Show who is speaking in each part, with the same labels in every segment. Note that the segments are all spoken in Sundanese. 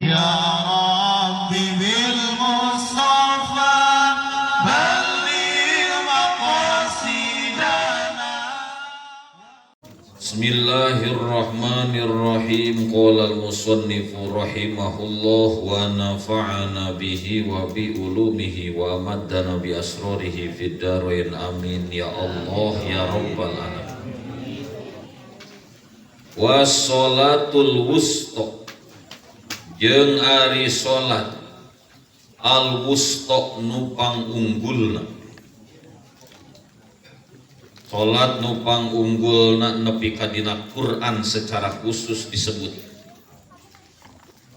Speaker 1: Ya Rabbi bil Mustafa balligh maqasidana.
Speaker 2: Bismillahirrahmanirrahim. Qala al-musannifu rahimahullah wa nafa'ana bihi wa bi ulumihi wa amaddana bi asrarihi fid dharain. Amin ya Allah ya rabbal alamin. Wassalatul wusta jeung ari salat al wusta nu pangunggulna. Salat nu pangunggulna nepi ka dina Quran secara khusus disebut.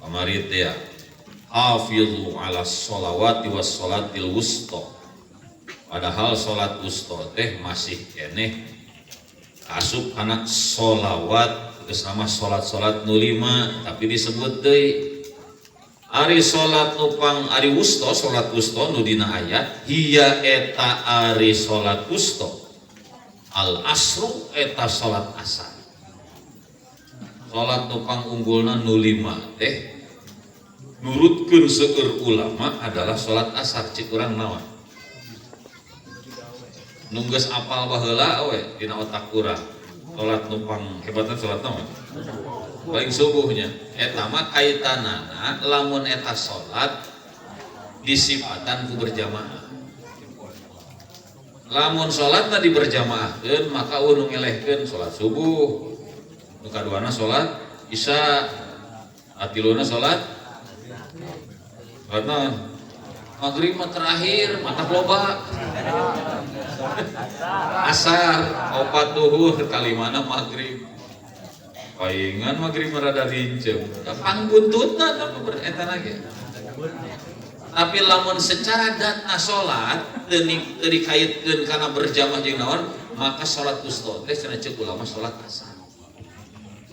Speaker 2: Kamari teh hafizu ala sholawati was salatil wusta. Padahal salat wusta teh masih keneh asup kana sholawat sama salat-salat nu lima, tapi disebut deui ari salat nu pang ari wusta, salat wusta nu dina ayat hiya eta ari salat wusta al asru eta salat asar. Salat nu pangunggulna nu lima teh nurutkeun seueur ulama adalah salat asar. Cik urang naon nu geus apal baheula we dina otak urang salat nu pang hebatna salat naon paling subuhnya eta mah kaitanana lamun eta salat disifatan ku berjamaah. Lamun salatna diberjamaahkeun maka nu ngelehkeun salat subuh, nu kaduana salat isya, atiluna salat salat naon maghrib mah terakhir mata loba asar opat duhur kalimana maghrib paingan maghrib rada rinceum pangbuntutna eta lagi. Tapi lamun secara datna salat teu dikaitkeun kana berjamaah jeung naon maka salat wusta teh cenah ceuk ulama salat asar.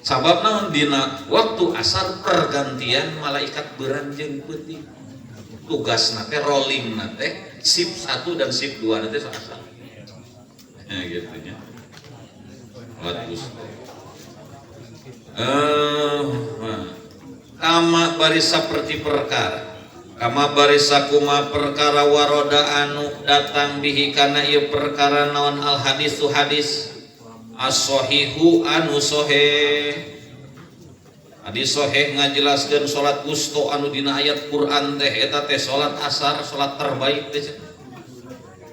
Speaker 2: Sabab naon dina waktu asar pergantian malaikat beurang jeung peuting. Tugasna teh rolling na teh sip 1 dan sip 2 na teh asar. Ya gitu nya. Salat wusta. Kama baris saperti perkara kama baris sakuma perkara waroda anu datang bihi kana ieu perkara naon al hadisu hadis as-sahihu anu sahih. Hadis sahih ngajelaskeun salat wusta anu dina ayat Quran teh eta teh salat asar, salat terbaik teh.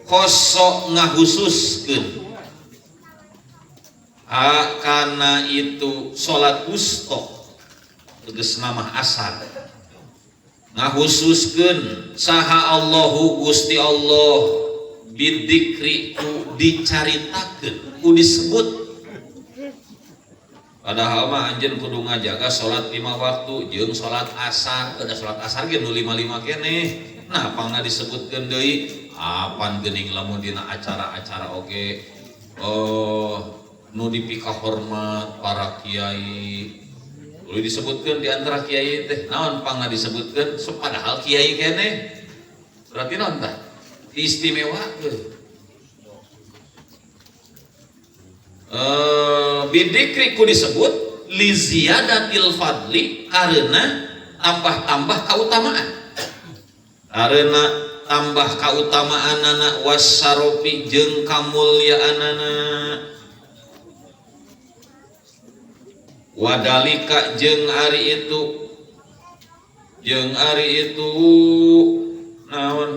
Speaker 2: Kosok ngahususkeun kana itu salat wusta tegasna mah asar. Ngahususkeun saha Allahu Gusti Allah bidzikri ku dicaritakeun ku disebut. Padahal mah anjeun kudu ngajaga salat 5 waktu jeung salat asar. Ada salat asar ge nu 55 keneh. Nah pangna disebutkeun deui apan geuning lamun dina acara-acara oge oh nu dipikahormat para kiai. Lalu disebutkan di antara kiai teh naon pangna disebutkan padahal kiai keneh berarti naon tah diistimewakeun. Bidikri ku disebut li ziyadatil fadli karena tambah-tambah kautamaan. Karena tambah kautamaanana wasarofi jeung kamulyaanana. Wadalika jeung ari itu naon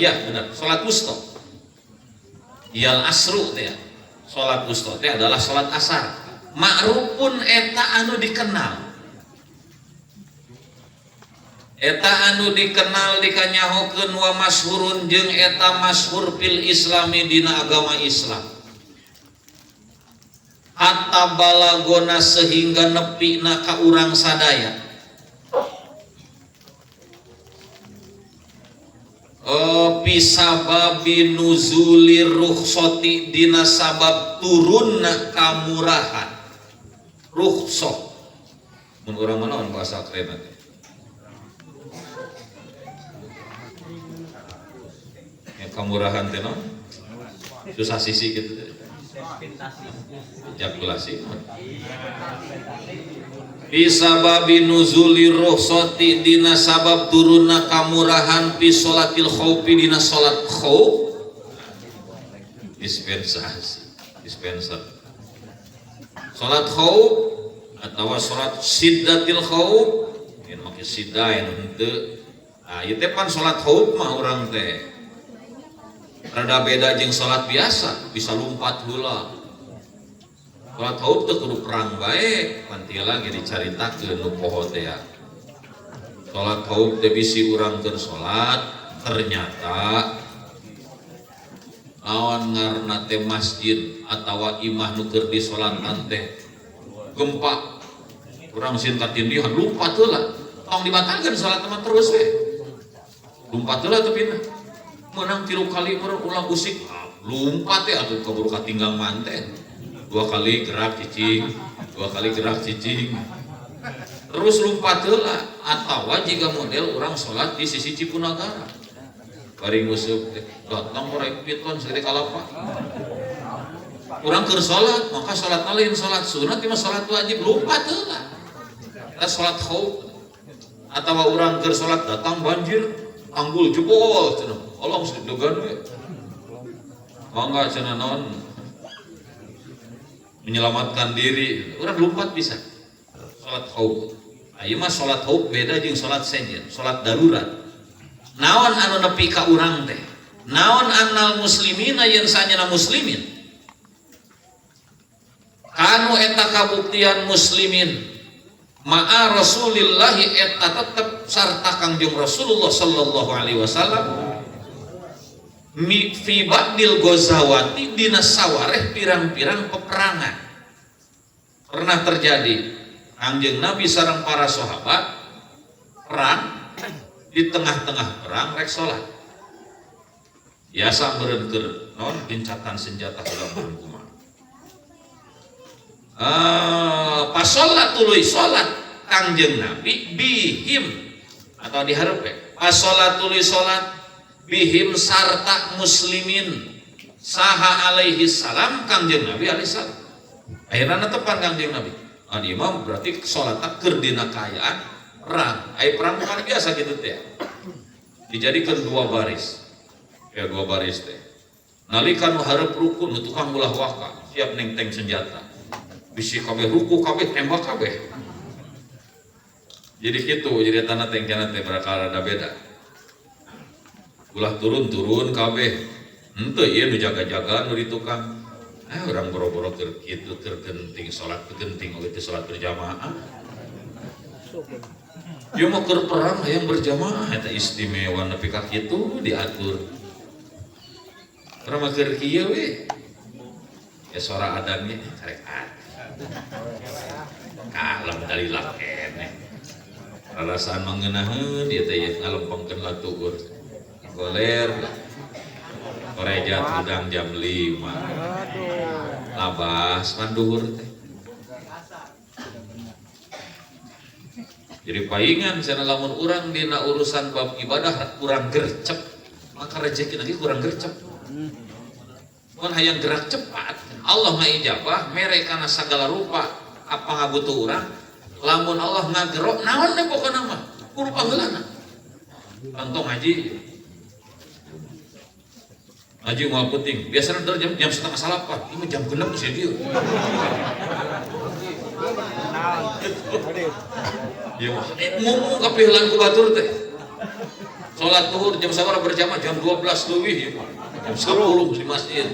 Speaker 2: ya benar salat wusta yal asru teh salat wusta teh adalah salat asar ma'rufun eta anu dikenal eta anu dikenal dikanyahokeun wa masyhurun jeung eta masyhur fil islami dina agama Islam hatta balagona sehingga nepina ka urang sadaya pisababi nuzulir rukhsati dina sabab turunna kamurahan rukhsah mun urang mah naon bahasa keren teh kamurahan teh naon susah sisi gitu teh. Ejakulasi. Bisababi nuzuli rukhsati dina sabab turunna kamurahan fi sholatil khaufi dina salat khauf. Dispensasi, dispenser. Salat khauf atau salat siddatil khauf, ini make sidda yang henteu. Ah, ieu teh pan salat khauf mah urang teh. Rada beda jeung salat biasa, bisa lumpat heula. Salat khauf teh kudu perang bae, pantila ge dicaritakeun nu poho teh ya. Salat khauf teh bisi urang keur salat, ternyata lawan ngaranna teh masjid atawa imah nu keur disolatan teh gempa. Urang sieun katindihan lumpat heula. Tong dibatalkeun salat mah terus we. Lumpat heula teh pindah. Menang 3 kali meureun ulah usik, lumpat teh atuh kaburu katinggal manten. 2 kali gerak cicing, 2 kali gerak cicing. Terus lumpat heula atawa jika model urang salat di sisi Cipunagara. Bari nguseup teh datang korek piton segede kalapa. Urang keur salat, maka salat lain salat sunat mah salat wajib lumpat heula. Eta salat khauf. Atawa urang keur salat datang banjir, tanggul jebol cenah. Allah geus deg-degan we. Mangga cenah naon menyelamatkan diri, urang lompat bisa. Salat khauf. Ayeuna mah salat khauf beda jeung salat sejen, salat darurat. Naon anu nepi ka urang teh? Naon annal muslimina yen sanyana muslimin? Kanu eta kabuktian muslimin ma'a Rasulillahi eta tetep sarta Kangjeng Rasulullah sallallahu alaihi wasallam fi ba'dil ghazawati dina sawareh pirang-pirang peperangan. Pernah terjadi Kangjeng Nabi sareng para sahabat perang, di tengah-tengah perang rek salat. Biasa meureun keur naon gencatan senjata heula meureun kumaha. Pas salat tuluy salat Kangjeng Nabi bihim atau dihareup we. Pas salat tuluy salat bihim sarta muslimin saha alaihi salam Kangjeng Nabi alaihi salam. Akhirna netepan Kangjeng Nabi. Ah ieu mah berarti salatna keur dina kaayaan perang. Ai perang bukan biasa gitu teh. Dijadikeun 2 baris. Ya 2 baris teh. Nalika nu hareup ruku nu tukang ulah waka siap nengteng senjata. Bisi kabeh ruku kabeh tembak kabeh. Jadi kitu jadi tanah teh kana teh perkara rada beda. Ulah turun-turun kabeh. Henteu ieu nu jaga-jaga nu di tukang. Urang boro-boro keur kitu keur genting salat genting oge teh salat berjamaah. Ieu mah keur perang hayang berjamaah eta istimewa nepi ka kitu diatur. Urang mah keur kieu we. Ya sora adannya karek kalem dalila keneh. Rarasaan mangeunaheun ieu teh ye ngalempengkeun latuur. Goler korejat hudang jam 5. Labas manduhur teh. Jadi paingan cenah lamun urang dina urusan bab ibadah kurang gercep, maka rezeki lagi kurang gercep. Mun hayang gerak cepat, Allah ngaijabah mere kana sagala rupa apa ngabutuh urang. Lamun Allah ngagerok naon deh pokona mah, kudu paheulana. Contoh ngaji. Ngaji moal penting. Biasanya dari jam 7:30, ini jam 6 sih dia. Ya mah, ngomong kapihelan ku batur teh. Salat zuhur jam sabaraha berjamaah jam 12 leuwih ya mah. Jam 10 di masjid.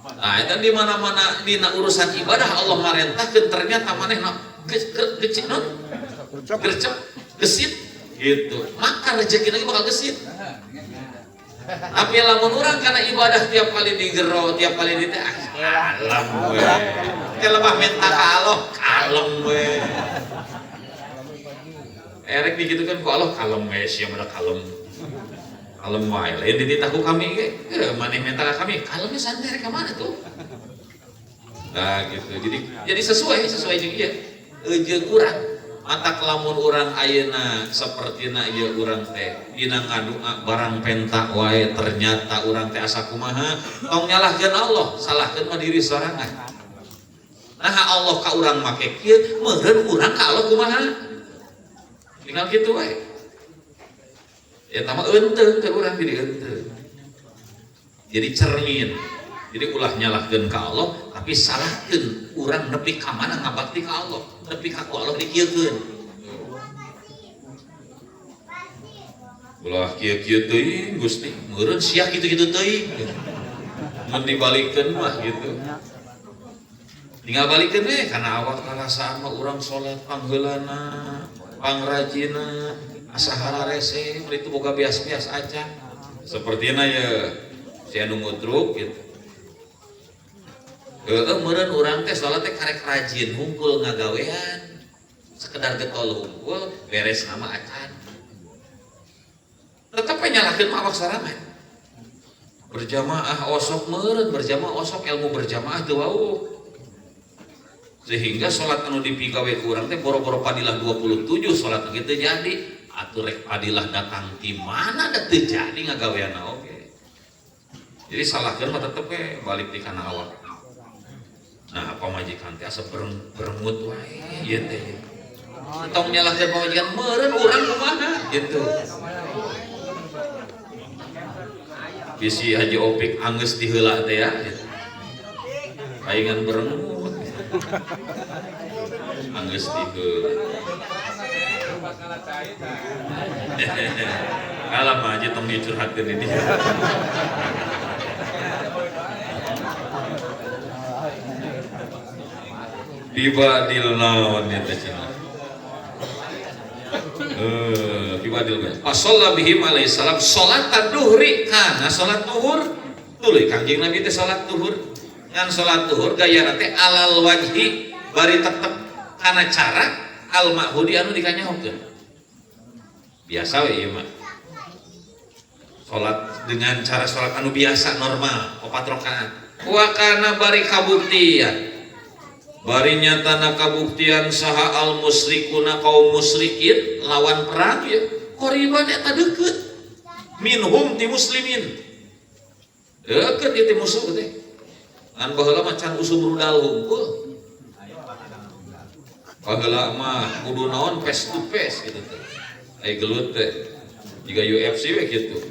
Speaker 2: Nah, eta di mana-mana dina urusan ibadah Allah marentahkeun ternyata manehna gecik non? Gercep, gesit gitu. Maka rezeki lagi bakal gesit. Tapi lamun urang karena ibadah tiap kali digero, tiap kali di teh, kalem we. Teh lebah minta ka Allah, kalem we. Erek digitukeun ku Allah, kalem we sia mah kalem. Kalem wae, lain dititah ku kami ge, maneh minta ka kami, kalemnya santai rek ka mana tuh? Nah gitu. Jadi sesuai jeung ieu. Jeung urang. Matak lamun urang ayeuna sapertina ieu urang teh dina ngadua barang penta wae ternyata urang teh asa kumaha, tong nyalahkeun Allah, salahkeun mah diri sorangan. Nah Allah ka urang make kieu, meureun urang ka Allah kumaha? Tinggal kitu wae. Eta mah eunteung ke urang jadi eunteung. Jadi cermin. Jadi ulah nyalahkeun ka Allah, tapi salahkeun urang nepi ka mana ngabakti ka Allah, nepi ka ku Allah dikieukeun. Ulah kieu-kieu teuing Gusti, meureun sia kitu-kitu teuing. Mun dibalikeun mah gitu. Tinggal balikeun we kana awak karasaan mah urang salat pangheulana, pangrajina, asa hararese, mun itu boga bias-bias acan. Sapertina ye si anu ngutruk gitu. Heeh meureun urang teh salat teh karek rajin hungkul ngagawean. Sekedar getol hungkul beres nama acan. Tetep we nyalahkeun mah awak sorangan. Berjamaah osok meureun, berjamaah osok ilmu berjamaah teu wauh. Sehingga salat anu dipigawe ku urang teh boro-boro padilah 27 salat ge teu jadi. Atuh rek padilah datang ti mana da teu jadi ngagaweanna oge. Jadi salahkeun mah tetep we balik di kana awak. Nah, pamajikan teh asa berengut wae ieu teh. Tong nyalahkeun pamajikan meureun urang kumaha gitu. Bisi Haji Opik anggeus diheula teh ya gitu. Paingan berengut. Anggeus diheula. Kalah mah Haji tong dicurhatkeun di dieu. Bibadil naon eta cenah. Bibadil bae. Fasalla bihim alaihi salam salat duhri kana salat duhur. Tuluy Kangjeng Nabi teh salat duhur. Ngan salat duhur gayana teh alal wajhi bari tetep kana cara al ma'hudi anu dikanyahokeun. Biasa we ieu mah. Salat dengan cara salat anu biasa normal, 4 rakaat. Wa kana bari kabuktian. Bari nyatana kabuktian saha al musyrikuna kaum musyrikin lawan perang ya qoriban eta deukeut minhum ti muslimin deukeut ieu ti musuh teh ngan baheula mah can usum rudal hungkul baheula mah kudu naon face to face gitu teh ai gelut teh jiga UFC we kitu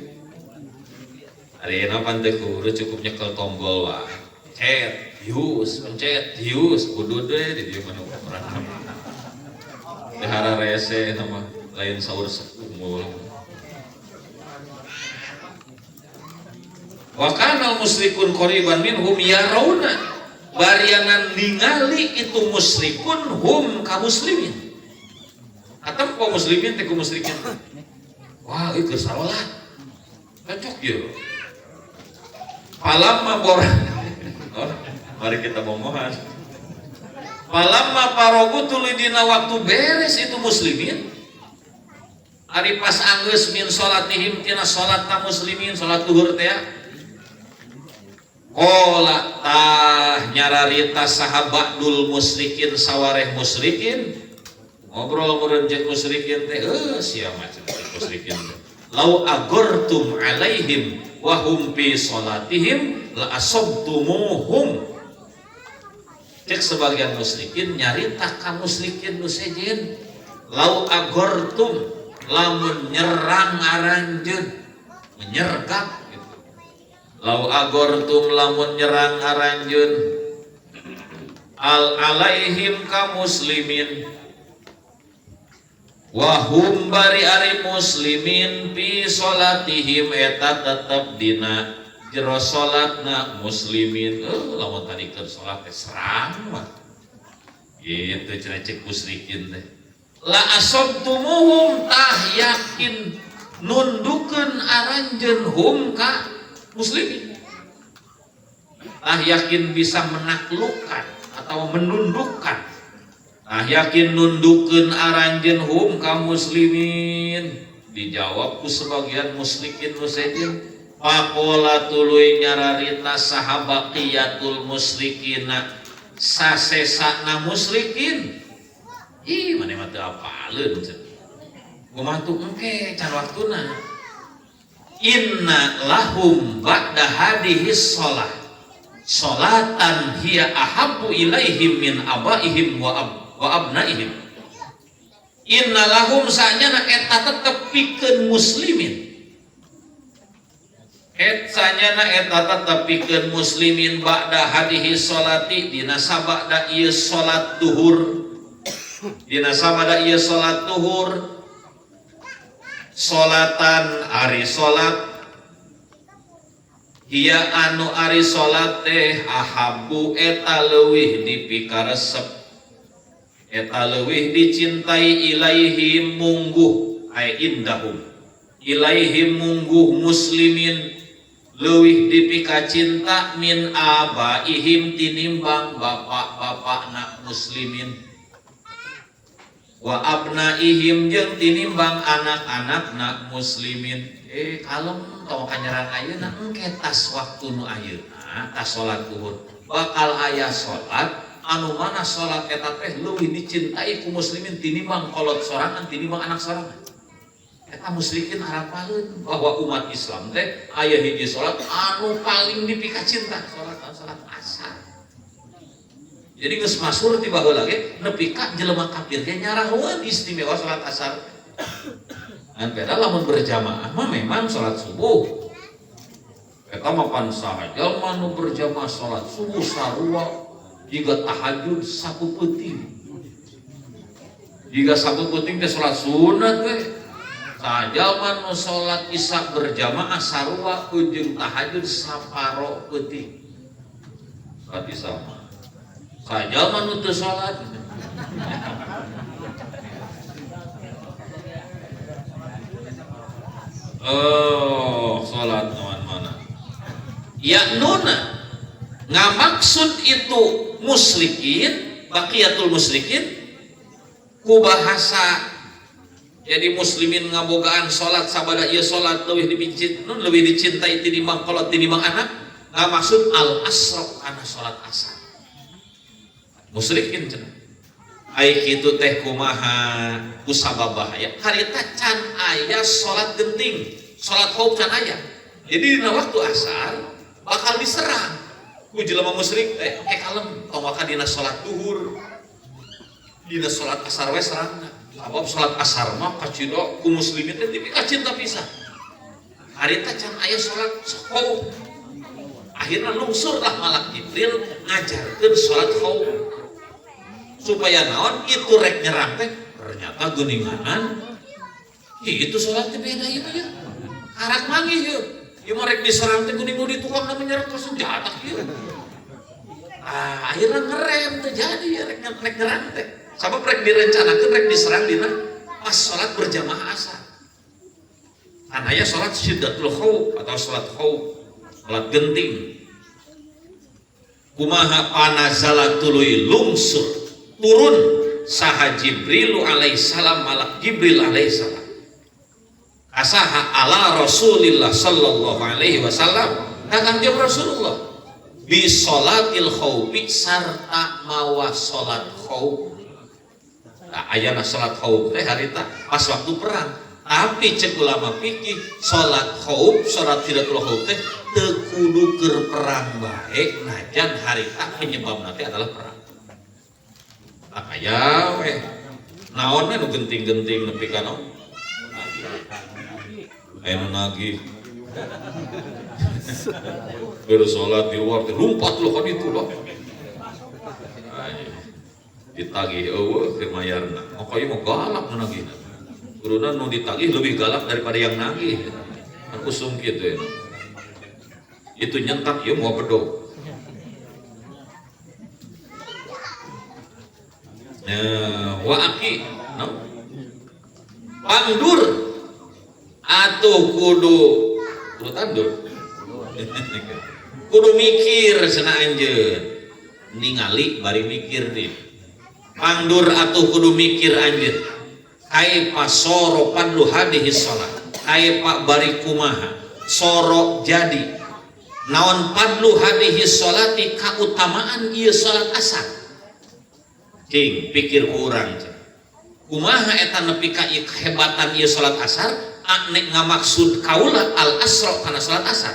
Speaker 2: ayeuna pan teh kudu cukup nyekel tombol wae cet hius, pencet, hius, kudu deh di dia mana perang. Dihara rese nama lain sahur sepuh. Wa kana musyrikun qariban minhum yarawna bariangan ningali itu musyrikun hum ka muslimin. Atau ka muslimin teh ku musyrikin. Wah, ieu keur sarolat. Cocok ieu. Falamma bor. Oh, mari kita bomohan. Falamma parogu tuluy dina waktu beres itu muslimin. Ari pas anggeus min salatihim tina salat ta muslimin salat zuhur teh. Qala tah nyararita sahabadul musyrikin sawareh musyrikin. Ngobrol meureun jeung musyrikin teh, sia macam musyrikin teh. Lau agortum alaihim wa hum fi salatihim la asabtumuhum. Cek sebagian musyrikin nyarita ka musyrikin nu sejen lau agortum lamun nyerang aranjeun menyergap gitu. Lau agortum lamun nyerang aranjeun al alaihim ka muslimin wahum bari ari muslimin fi salatihim eta tetep dina jero salatna muslimin. Lamun tadi keur salat teh serang mah gitu cenah cek musyrikin teh la asabtumuhum tah yakin nundukeun aranjeun hum ka muslimin tah yakin bisa menaklukkan atau menundukkan tah yakin nundukeun aranjeun hum ka muslimin. Dijawab ku sebagian musyrikin nu sejen faqala tuluy nyararita sahabaqiyatul musyrikina sasesana musyrikin Ih, maneh mah teu apaleun cenah. Kumaha tuh engke can waktuna. Inna lahum ba'da hadhihi shalah sholatan hiya ahabbu ilaihim min abaihim wa abnaihim. Inna lahum sanyana eta tetep pikeun muslimin. Sanyana eta tetep pikeun muslimin ba'da hadhihi sholati dina sabada ieu salat duhur. Dina sabada ieu salat duhur solatan ari solat hiya anu ari solat teh ahabu eta leuwih dipikaresep eta leuwih dicintai ilaihim mungguh ay indahum ilaihim mungguh muslimin leuwih dipikacinta min abaihim tinimbang bapak-bapakna muslimin wa abnaihim jeung tinimbang anak-anakna muslimin. Kalem tong kanyerang ayeuna engke tas waktu nu ayeuna tas salat zuhur bakal aya salat anu mana salat eta teh leuwih dicintai ku muslimin tinimbang kolot sorangan tinimbang anak sorangan. Eta musyrikin arapaleun bahwa umat Islam teh aya hiji salat anu paling dipikacinta salat salat asar. Jadi geus masyhur ti baheula ge nepi ka jelema kafir ge nyarahoeun istimewa salat asar. Ngan beda lamun berjamaah mah memang salat subuh. Eta mah pan saha jalma nu berjamaah salat subuh sarua jiga tahajud sapu peuting. Jiga sapu peuting teh salat sunat we. Saha jalma nu salat isya berjamaah sarua jeung tahajud saparo peuting. Salat isya mah sajalma nu teu salat. Oh, salat naon mana? Ya nuna ngamaksud itu musyrikin, baqiyatul musyrikin ku bahasa jadi muslimin ngabogaan salat sabada ieu salat leuwih dicintai, leuwih dicintai tinimbang kolot tinimbang anak, ngamaksud al asr kana salat asar. Musyrikin cenah. Ai kitu teh kumaha kusabab bahaya harita can aya salat genting, salat khauf can aya. Jadi dina waktu asar bakal diserang ku jelema musyrik teh kalem tong waka dina salat duhur. Dina salat asar we serangna. Sabab salat asar mah kacida ku muslimin teh dipikacinta pisan. Harita can aya salat khauf. Akhirna lungsurlah malak Jibril ngajarkeun salat khauf. Supaya naon itu rek nyerang teh ternyata geuninganan itu salat teh beda ieu mah karak manggih ieu ieu mah rek diserang teh geuning nu di tukang na menyerang ke senjata ieu. Ah, akhirnya ngerem teh jadi rek nyerang teh sabab rek direncanakeun rek diserang dina pas salat berjamaah asar. Kan aya salat syiddatul khauf atau salat khauf, salat genting. Kumaha panazala tuluy lungsur turun saha Jibril alaihissalam malak Jibril alaihissalam asaha ala Rasulillah sallallahu alaihi wasallam ka Kangjeng Rasulullah bi salatil khaufi sarta mawa salat khauf. Nah, ayana salat khauf teh harita pas waktu perang. Tapi cek ulama fikih salat khauf, salat syiddatul khauf teh teu kudu keur perang bae najan harita penyebabna teh adalah perang. Aya we naon we nu genting-genting nepi ka naon? Aya nu nagih. Baru salat di luar teh lumpat lu ka ditu lah. Ditagih eueuh keur mayarna. Maka ieu mah galak nu nagihna. Kuduna nu ditagih lebih galak daripada yang nagih. Kan usum kitu ya. Itu nyentak ieu moal bedog. Wa aki no? Pandur atuh kudu kudu tandur kudu mikir cenah anjeun ningali bari mikir nih pandur atuh kudu mikir anjeun kaifa soro padlu hadhihi shalah kaifa bari kumaha soro jadi naon padlu hadhihi sholati kautamaan ieu salat asar. Cing pikir ku urang cing. Kumaha eta nepi ka kehebatan ieu salat asar? Ane ngamaksud kaula al asra kana salat asar.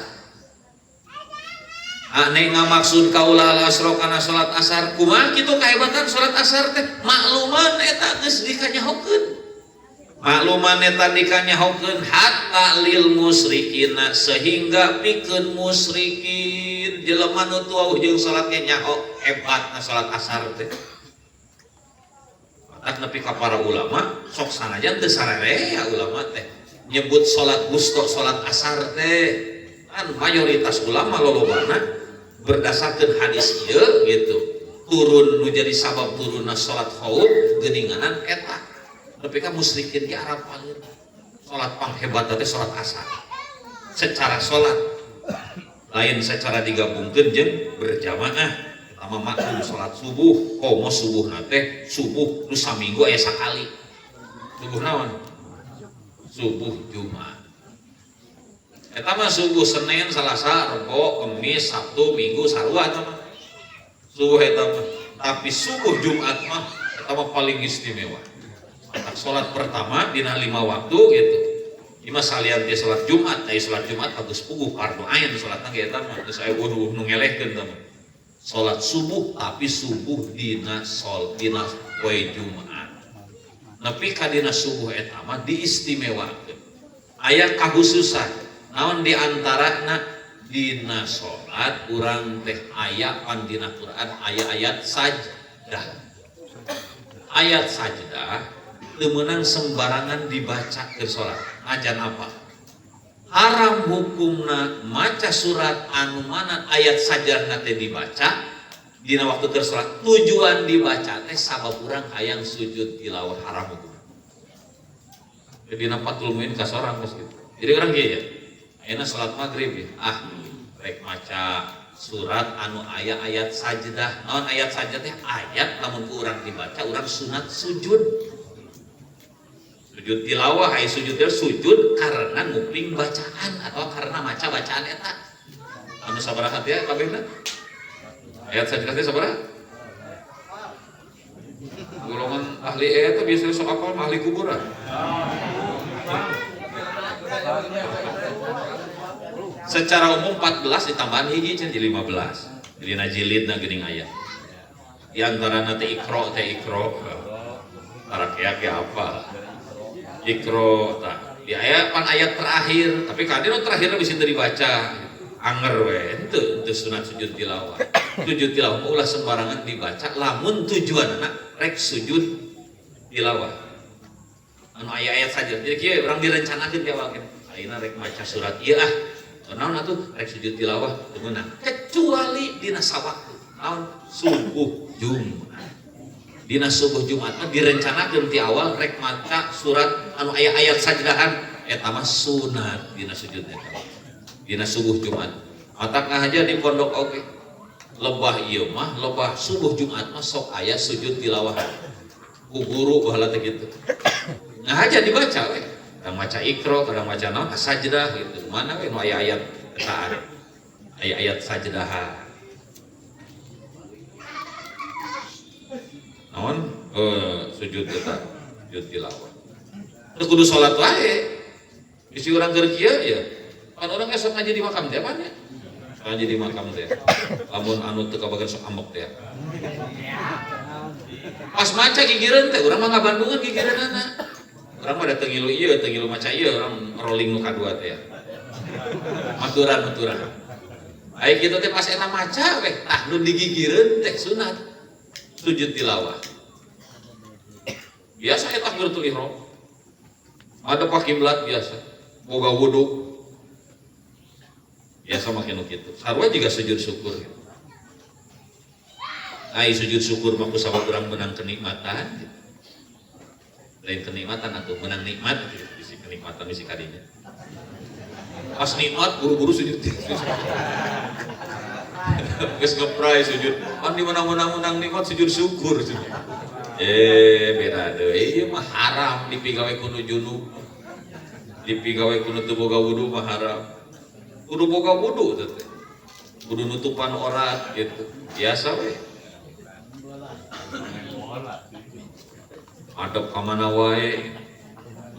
Speaker 2: Ane ngamaksud kaula al asra kana salat asar. Kumaha kitu kehebatan salat asar teh? Makluman eta geus dikanyahokeun. Makluman eta dikanyahokeun hatta lil musyrikina sehingga pikeun musyrikin jelema nu tuauh jeung salat ge nyaho hebatna salat asar teh. Matak nepi ka para ulama sok sanajan teu sararea ulama teh nyebut salat wusto salat asar teh kan mayoritas ulama lolobana berdasarkan hadis ieu gitu turun nu jadi sabab turunna salat khauf geuninganan eta nepi ka musyrikin di Arab paling salat panghebat teh salat asar secara salat lain secara digabungkeun jeung berjamaah. Pertama maklum salat subuh komo subuh teh subuh nu saminggu aya sakali subuh naon subuh Jumat eta mah subuh Senin Selasa Rebo Kemis Sabtu Minggu sarua eta mah subuh eta mah tapi subuh Jumat mah eta mah paling istimewa. Matak salat pertama dina 5 waktu gitu ieu mah salian ti salat Jumat ai salat Jumat bagus puguh fardu ain salatna ge eta mah geus aya eueuh nu ngelehkeun eta mah salat subuh tapi subuh dina sol dina poe Jumat nepi ka dina subuh eta mah diistimewakeun aya kahususan naon di antarana dina salat urang teh aya pan dina Quran aya ayat sajdah ayat sajdah teu meunang sembarangan dibaca keur salat ajan apa haram hukumna maca surat anu mana ayat sajarna teh dibaca dina waktu keur salat tujuan dibaca teh sabab urang hayang sujud tilawah haram hukumna. Jadi dina Fathul Muin ka sorang geus kitu. Jadi urang kieu ya. Ayeuna salat maghrib ya. Ah, rek maca surat anu aya ayat sajdah. Naon ayat sajdah teh? Ayat lamun ku urang dibaca urang sunat sujud. Sujud tilawah ai sujud teh sujud karena nguping bacaan atau karena maca bacaan eta. Anu sabaraha teh kabehna? Ayat sajdah teh sabaraha? Golongan ahli eta biasanya sok apal ahli kuburan. Secara umum 14 ditambahan hiji cenah jadi 15. Jadi na jilidna geuning aya. Di antarana teh Iqra teh Iqra. Tarakea ge apa? Iqra tah. Di ayat pan ayat terakhir, tapi kadang nu terakhirna bisa teu dibaca. Anger we, henteu sunat sujud tilawah. Sujud tilawah mah ulah sembarangan dibaca lamun tujuanna rek sujud tilawah. Anu aya ayat saja. Jadi kieu urang direncanakeun ti awal kieu. Ayeuna rek maca surat ieu ah. Naon atuh rek sujud tilawah teu meunang. Kecuali dina sawaktu. Naon? Subuh Jumat. Dina subuh Jumat mah direncanakeun ti awal rek maca surat anu aya ayat sajdahan eta mah sunat dina sujud eta. Dina subuh Jumat. Matak ngahaja di pondok oge. Lebah ieu mah lebah subuh Jumat mah sok aya sujud tilawah. Ku guru baheula teh kitu. Ngahaja dibaca we. Kadang maca Iqra, kadang maca naon sajdah gitu. Mana we nu aya ayat etaan. Aya ayat sajdahan. Naon sujud eta, sujud tilawah. Teu kudu salat wae. Bisi urang keur kieu ya. Pan urang esok ngaji di makam teh apa nya? Ngaji di makam teh. Lamun anu teu kabagian sok ambek teh. Pas maca gigireun teh urang mah ngabandungan gigireunana. Urang mah da teu ngilu ieu, teu ngilu maca ieu, urang rolling nu kadua teh. Maturan-maturan. Ai kitu teh pas eta maca weh, tah nu digigireun teh sunat. Sujud tilawah. Biasa eta takbiratul ihram. Ada pak kiblat biasa. Boga wudu. Biasa make nu kitu. Sarua juga sujud syukur. Ai sujud syukur mah ku sabab urang menang kenikmatan. Gitu. Lain kenikmatan atuh menang nikmat gitu. Bisi kenikmatan bisi kadinya. Pas nikmat buru-buru sujud. Geus ngepray sujud. Pan di mana-mana menang nikmat sujud syukur. Beda deui. Ieu mah haram dipigawe ku nu junub. Dipigawe ku nu teu boga wudu mah haram. Kudu boga wudu teh. Kudu nutupan orat gitu. Biasa we. Adab ka mana wae.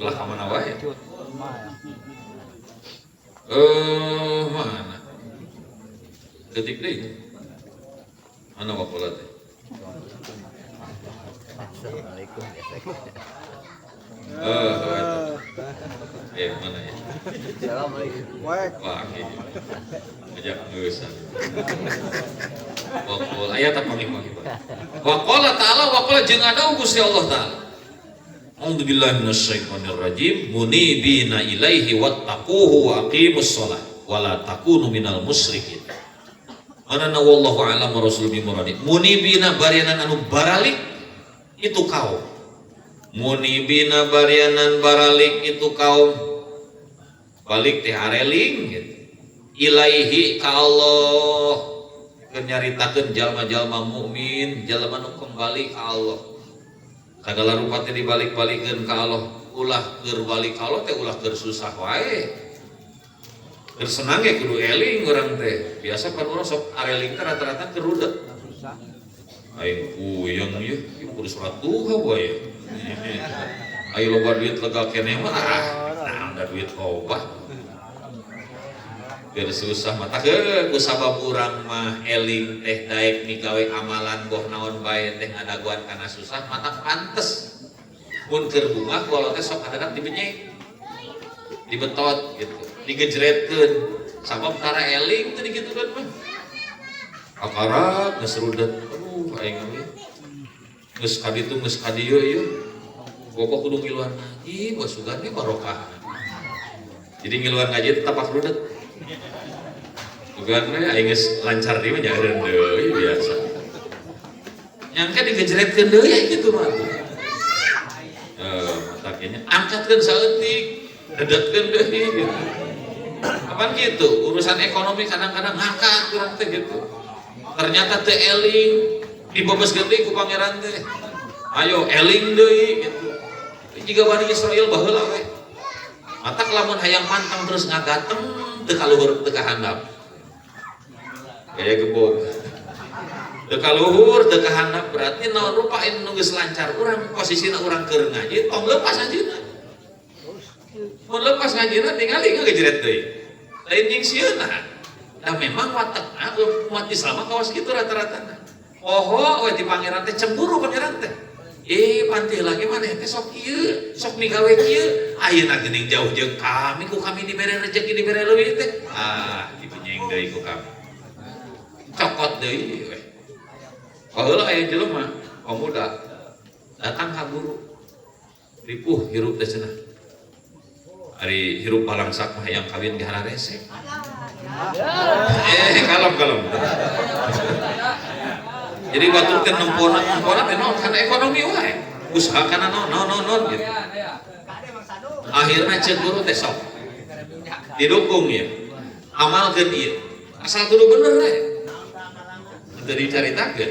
Speaker 2: Ulah ka mana wae. Mana? Detik deui. Mana waqola teh?
Speaker 3: Assalamualaikum.
Speaker 2: Mana ya?
Speaker 3: Assalamualaikum.
Speaker 2: Wah, iya. Ajak ngeusan. Waqola aya tak panggih-panggih. Waqola ta'ala waqola jeung ada Gusti Allah ta'ala. A'udzubillahi minasyaitonir rajim. Munibina ilaihi wattaquhu wa aqimus shalah wa la takunu minal musyrikin. Mana wallahu a'lam wa rasul bi muradi. Munibina barianan anu baralik itu kaum. Munibina barianan baralik itu kaum. Balik teh areling gitu. Ilaihi ka Allah. Keur nyaritakeun jalma-jalma mukmin, jalma nu kembali ka Allah. Sagala rupa teh dibalik-balikeun ka Allah. Ulah keur balik ka Allah teh ulah keur susah wae. Keur senang ge kudu eling urang teh. Biasa pan urang sok areling teh rata-rata keur rudet. Aing puyeng ieu, ieu kudu salat duha wae. Ayo loba duit lega keneh mah, nah da duit loba. Keur susah mah tah ku sabab urang mah eling teh daek migawe amalan boh naon bae teh ngadaguan kana susah mata pantes. Mun keur bungah ku Allah teh sok adadak dibenyek. Dibetot gitu, digejretkeun. Sabab tara eling teh digitukeun mah. Akarat geus rudet. Aduh aing mah. Geus ka ditu geus ka dieu ieu. Bapak kudu ngiluan ngaji, bawa sugan ge barokah. Jadi ngiluan ngaji tetap rudet. Sugan we aing geus lancar deui mah nyaeureun deui biasa. Nyangka digejretkeun deui aya kitu mah atuh. Mataknya angkatkeun saeutik, dedetkeun deui gitu. Kapan gitu? Urusan ekonomi kadang-kadang ngangkat urang teh gitu. Ternyata teu eling, dibebeskeun deui ku pangeran teh. Ayo eling deui gitu. Jiga Bani Israil baheula we. Matak lamun hayang pantang terus ngagateng teu kaluhur teu kahandap. Gaya gebog. Teu kaluhur teu kahandap berarti naon rupa nu geus lancar urang posisina urang keur ngaji tong lepas ngajina. Mun lepas ngajina tingali ngagejret deui. Lain jeung sieuna. Da memang watekna umat Islam mah kawas kitu rata-ratana. Poho we di pangeran teh cemburu pangeran teh. Pantih lagi maneh teh sok ieu, sok migawe kieu. Ayeuna geuning jauh jeung kami ku kami dibere rezeki dibere leuwih teh. Ah, dibenyeng deui ku kami. Cokot deui we. Baheula aya jelema pemuda datang ka guru. Ripuh hirup teh cenah. Ari hirup balangsak mah hayang kawin ge hararese. Kalem. Jadi batur teh nempona teh naon kana ekonomi wae. Usaha kana naon gitu. Akhirna ceuk guru teh sok didukung ya. Amalkeun ieu. Asal kudu bener we. Teu dicaritakeun.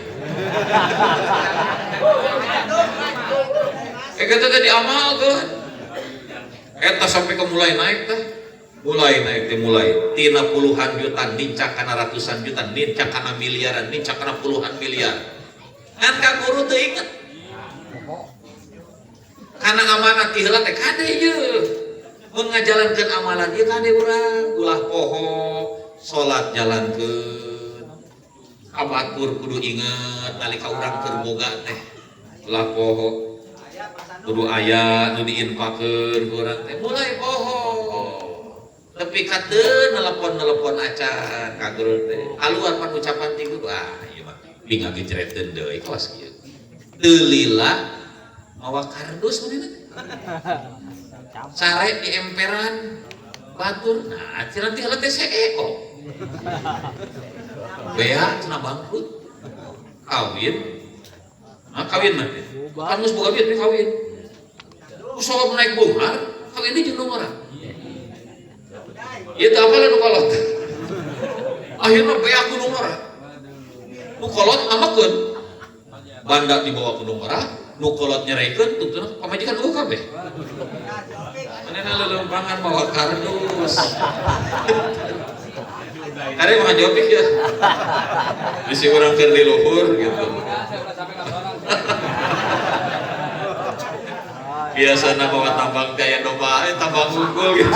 Speaker 2: Kitu teh diamalkeun. Eta sampai ke mulai naik teh. Mulai naik teh mulai tina puluhan juta nincak kana ratusan juta nincak kana miliaran nincak kana puluhan miliar. Ngan ka guru teu inget. Kana amanat ti heula teh kade ieu. Mun ngajalankeun amalan ieu kade urang ulah poho salat jalankeun. Ka batur kudu inget nalika urang keur boga teh ulah poho. Kudu aya nu diinfakeun ku urang teh mulai poho. Tepi ka teu nelepon-nelepon acan ka guru teh. Kaluar pan ucapan ti guru, ah ieu mah bingagejretkeun deui kawas kieu. Teu lila mawa kardus manehna teh. Sare di emperan batur. Nah, cenah ti heula teh CEO. Bea cenah bangkrut. Kawin. Nah, kawin mah teh. Kan geus boga duit kawin. Usaha naik bungar, kawin jeung nu ngora. Ieu teh apa nu kolot. Akhirna bea ku nu ngora. Nu kolot amakeun. Banda dibawa ku nu ngora, nu kolot nyereikeun tungtuna pamajikan eueuh kabeh. Manehna leuleumpangan mawa kardus. Kare mah jopik ya. Bisi urang keur di luhur gitu. Biasana bawa tambang teh aya domba, eh, tambang unggul gitu.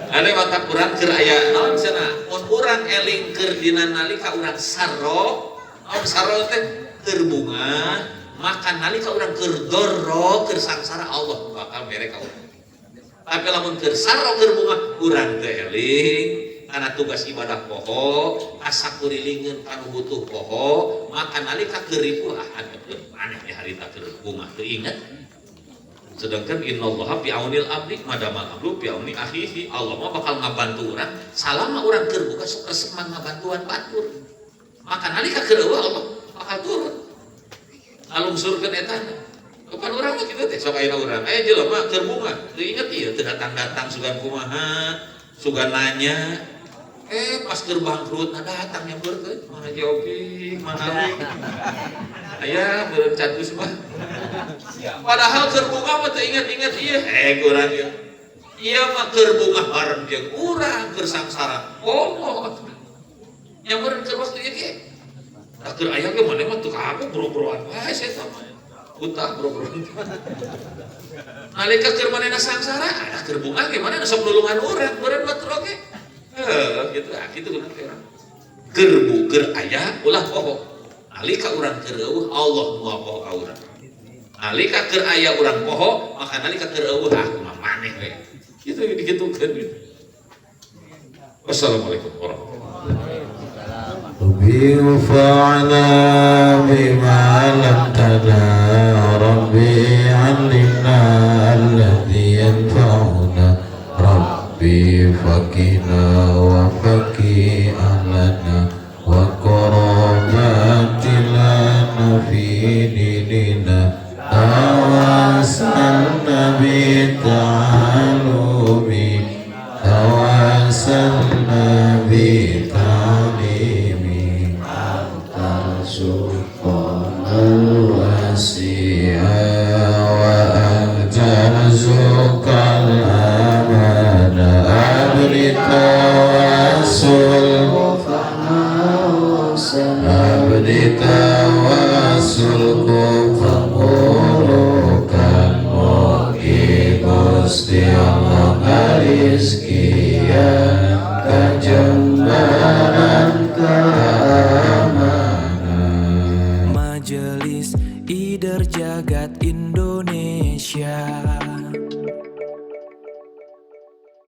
Speaker 2: Ada mata kurang keur aya naon cenah? Mun urang eling keur dina nalika urang sarro, naon sarro teh? Keur bunga, maka nalika urang keur doro, keur sangsara, Allah bakal mere ka urang. Tapi lamun keur sarro, keur bunga, urang teu eling karena tugas ibadah poho, asa kurilingeun kanu butuh poho, maka nalika keur ripuh, ah, antepkeun maneh di harita keur bunga teu inget. Sedangkan innallaha fi aunil abdi madamal abdu fi auni akhihi. Allah mah bakal ngabantu urang salama urang keur buka sok resep mah ngabantuan batur. Maka nalika keur eueuh, Allah bakal turun. Ngalungsurkeun eta. Kapan urang mah kitu teh sok ayeuna urang. Aya jelema keur bunga, teu inget ieu, teu datang-datang sugan kumaha, sugan nanya. Eh, pas keur bangkrut nah datang nyamperkeun, mana Jopik, mana Wik. Aya beureum catus mah. Padahal keur bunga mah teu inget-inget ieu. Eh, kurang ieu. Ieu mah keur bunga bareng jeung urang, keur sangsara. Oh, nyamperin keur waktu ieu ge. Da keur aya ge maneh mah teu kaku boro-boroan wae saya mah. Utah boro-boroan. Nalika keur manehna sangsara, ada keur bunga ge manehna sok nulungan urang, beureun batur oge. Heuh, gitu ah, kitu kudu teh. Keur bu keur aya ulah poho. Nalika urang keur eueuh, Allah moal poho ka urang. Nalika keur aya urang poho, maka nalika keur eueuh, ah, kumaha maneh we. Kitu dikitukeun gitu. Wassalamualaikum warahmatullahi.
Speaker 1: ربي وفعنا بما علمتنا، ربي علمنا الذي ينفعنا، ربي فقنا وفقي أهلنا وقرابات لنا في ديننا، توسلنا بتعلم، توسلنا بتعليم، ترزقنا الواسع وأن ترزق الأمان أبر توسل، أبر توسل ku keburukan. Mugi Gusti Allah ngarizki.